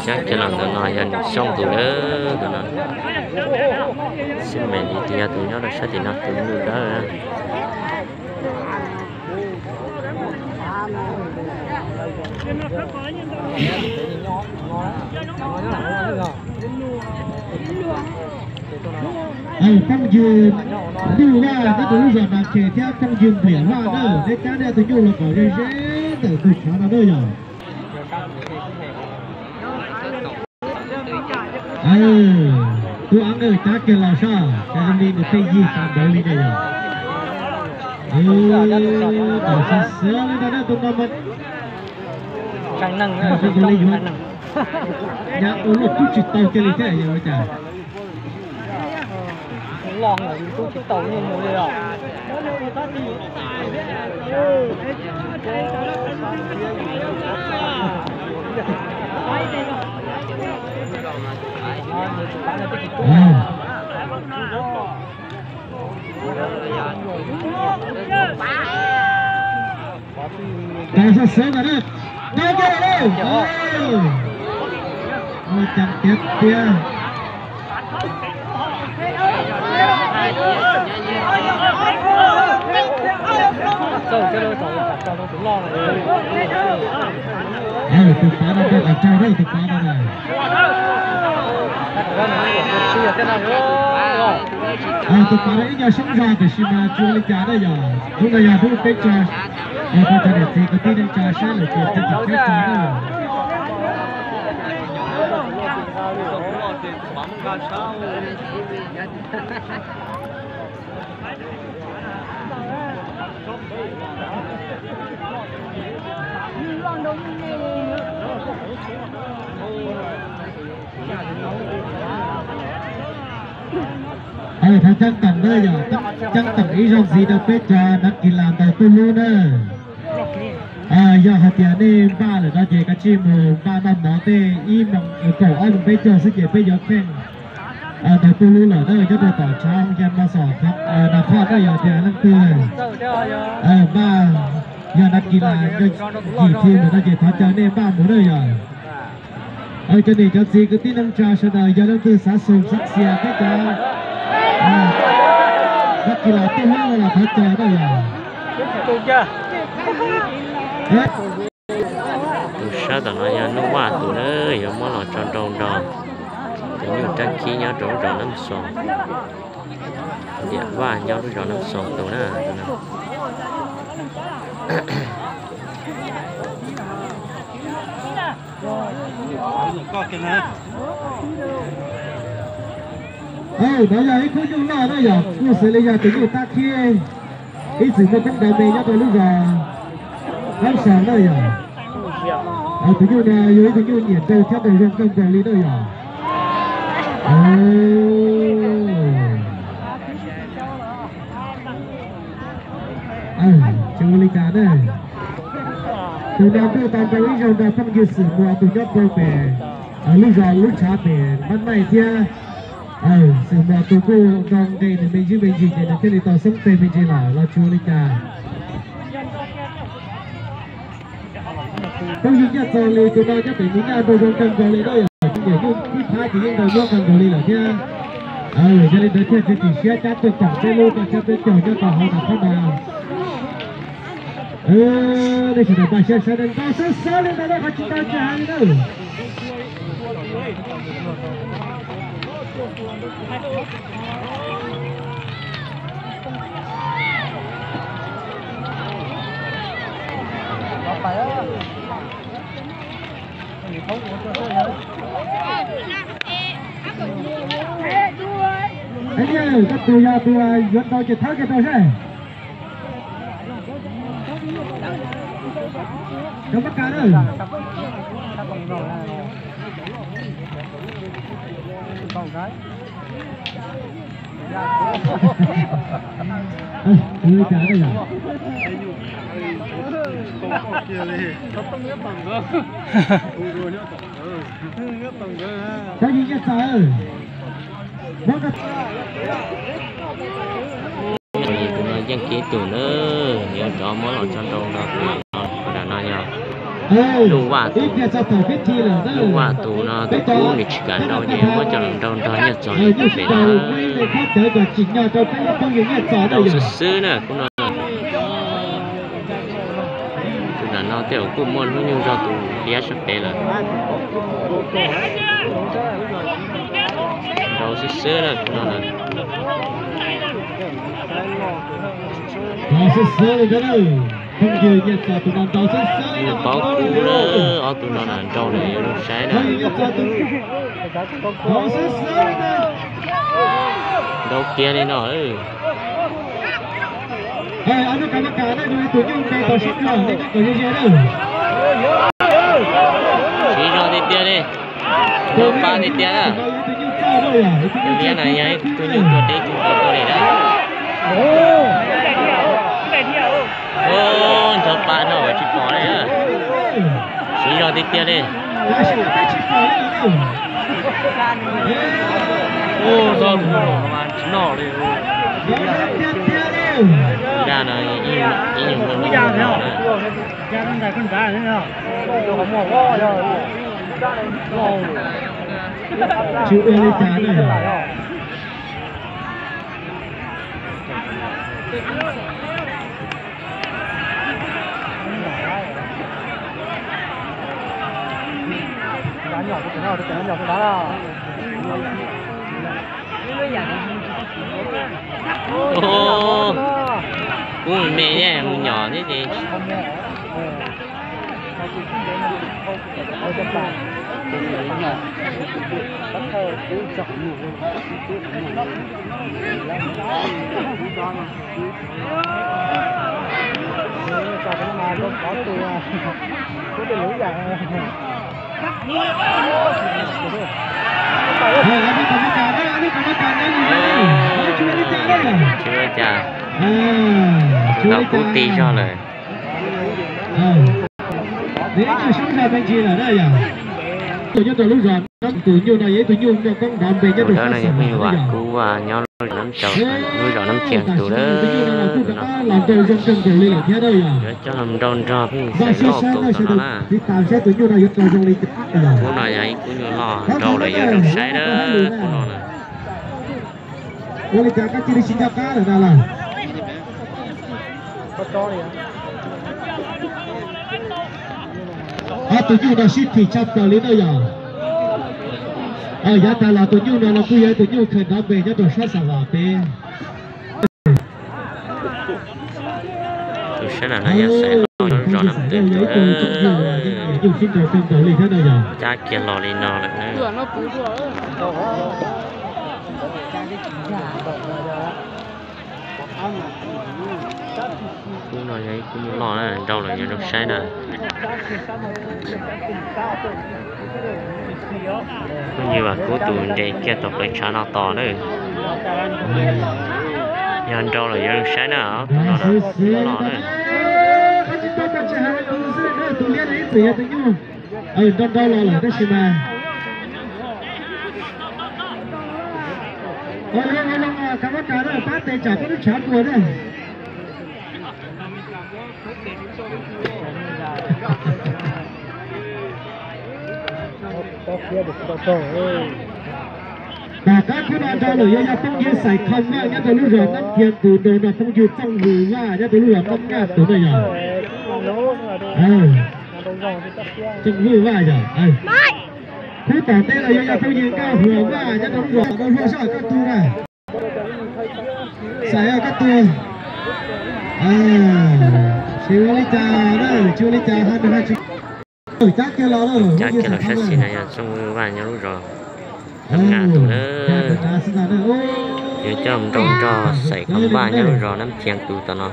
Sab kiag los ntawm no yog Xyooj tus dawb tus no. Xib me li tus yog tus nyob rau sab tim no tus nyuj dawb. Phooj ywg Nyuj Vaj nyob rau lub zos Nas Khes thiab phooj ywg Npliam Vaj na, neb cab nej tus nyuj los kom ze ze ntawm tus tshav no na yog. Tub Ab Nkawj cab kiag los soj, cov zoo li nws pheej yig tas ntawd li na yog. Tam sim xwb li ntawd tus no mas zoo li yuav nyab ua luaj tub tsis tau kiag li thiab yog ua cas. Tau sab sawv ntawm na, tau kiag lawm. Ua cas tiag tiag. Tus pav no nrog kom raug na, tus pav no na. Tus pav no ib nyuag soob zog tiam sis mas tsis ua li cas na yog. Hnub no yog hnub peb tso, yog rau cov niam txiv kwv tij neej tsa saib lawm ces peb tso na. Thov ceeb toom na yog, ceeb toom ib zaug ntxiv rau peb cov nav kis las ntaus tuj lub na. Yog hais tias nej npaj lawm no ces kav tsij mus npaj noj mov tej ib moos kaum ob moos peb caug xwb ces peb yuav pheej ntaus tuj lub lawm na, nyob rau tom tshav Hoo Yas Mos Xos Nas Khoj na yog tias leej twg npaj, yog nav kis las yog yim thim mus no ces thov caw nej npaj mus na yog. Cov niam cov txiv kwv tij neej tsa sawv daws yog leej twg xav xum xav xias thiab cov nav kis las tuj lub no los thov caw na yog. Tus sab tom no yog Nuj Vaj tus na, yuav muab los tso rau nrog tus nyuj rab khib nyob rau lub zos Nab Xos. Diam Vaj nyob lub zos Nab Xos tus na. Nov yog ib khub nyuj loj na yog, kuj xws li yog tus nyuj rab khib, ib txwm muaj koob ntav me nyob rau lub zos Nab Xos na yog. Tus nyuj no yog ib tug nyuj nyiam nraug thiab nraug zoo kawg nkaus li na yog. Tsis ua li cas na. Tus no ntuj tau nrau ib zaug nrog phooj ywg Xwm Muas tus nyob rau pem lub zos lub tshav pem Mab Naij thiab. Xwm Muas tus kuj nrau nqe nws me ntsis me ntsis ces nws thiaj li tau xoob tes me ntsis lawm los tsis ua li cas. Phooj ywg Nyiaj Txos Lis tus no nyob pem Mus Nyaj nraug zoo kawg nkaus li na yog, niam nyuj ib phab ces yeej nraug nyob kawg nkaus li lawm thiab. Yog li ntawd thiaj txiav txim siab cab tuaj koom peb lub rau siab peb caug nyob rau hauv no thiab mas. Nej sawv daws npaj siab saib, nrau xwb xwb li ntawd na, qhov tsis tau tsis hais li na. Koj tus yog tus yuav tau ces thawb kiag rau seb. Cov mab kas na. Ua li cas na yom? Cov yim Nyiaj Txos, tus no yeej kev tus na, yuav rov muab los tso nrau no, tus no, tus no yog Nuj Vaj tus, Nuj Vaj tus no tus kub nws tsis kam nrau ces muab coj los nrau nrog Nyiaj Txos pem no. Nrau xwb xwb na kub no. Tus nram no tej zaum kuj muaj hnub nyoog zog tus liab sab pem lawm. Nrau xwb xwb na kub no na. Nrau xwb xwb li na. Phooj ywg Nyiaj Txos tus no nrau xwb xwb li. Paub kub lawm, ob tug no na nrau lawm yuav zoo saib na. Nrau kiag li no. Siv zog tiag tiag li. Nrau pab tiag tiag na. Tus liab no yog ib tug nyuj tua deb kawg nkaus tuaj li na. Nrau pab no tsis pom li. Siv zog tiag tiag li. Ua txog tus no mas tsis noj li. Zaj no ib nyuag muaj lub no na. Tsis ua li cas na. Kub me me mus nyom thiab ces. Tsis ua cas. Tau kub ti zog lawm. Tus dawb no yog phooj ywg Vam Kub nyob lub zos Nab Cau, lub zos Nab Thiaj tus dawb no. Yuav coj los nrau nrog phooj ywg Xaiv Lauj tus no na. Kub no yog ib kub nyuj loj nrau lawm yuav zoo saib na, kub no na. Ua li cas koj cia li tsis nco qab lawm na los? Ob tus nyuj no sib phim tshaj plaws li na yog. Yav tag los tus nyuj no los kuj yog tus nyuj khaws nrov npe nyob rau sab Xam Vam pem. Tus sab nram no yog Xaiv Lauj nyob lub zos Nab Thiaj tus. Cab kiag los li no lawm na. Kub no yog ib kub nyuj loj na, nrau lawm yuav zoo saib na. Phooj ywg Vam Kub tus nres kiag tom plawv tshav no tos na. Yog nrau lawm yuav zoo saib na, tus no na, nyuj loj na. Nrau nrau los lawm tab sis mas. Ua li ua li, kab mob kas na, pab tes tsam peb lub tshav puas na. Tom qab kub no nrau lawm yuav yog phooj ywg Xais Khoo Vaj nyob rau lub zos Nab Thiaj tus, nrau no phooj ywg Txooj Vwj Vaj nyob rau lub zos Nab Ngaj tus na yog. Txooj Vwj Vaj yog. Kub tom ntej los yuav yog phooj ywg Nkauj Huas Vaj nyob rau lub zos Nab Huaj sab koj tug na. Xais koj tug. Tsis ua li cas na, tsis ua li cas, ha nws ha tsis. Cab kiag los, cab kiag los sab xis na yog Txooj Vwj Vaj nyob lub zos Nab Ngaj tus na. Yuav coj nrau nrog Xais Khoo Vaj nyob lub zos Nab Thiaj tus tom no.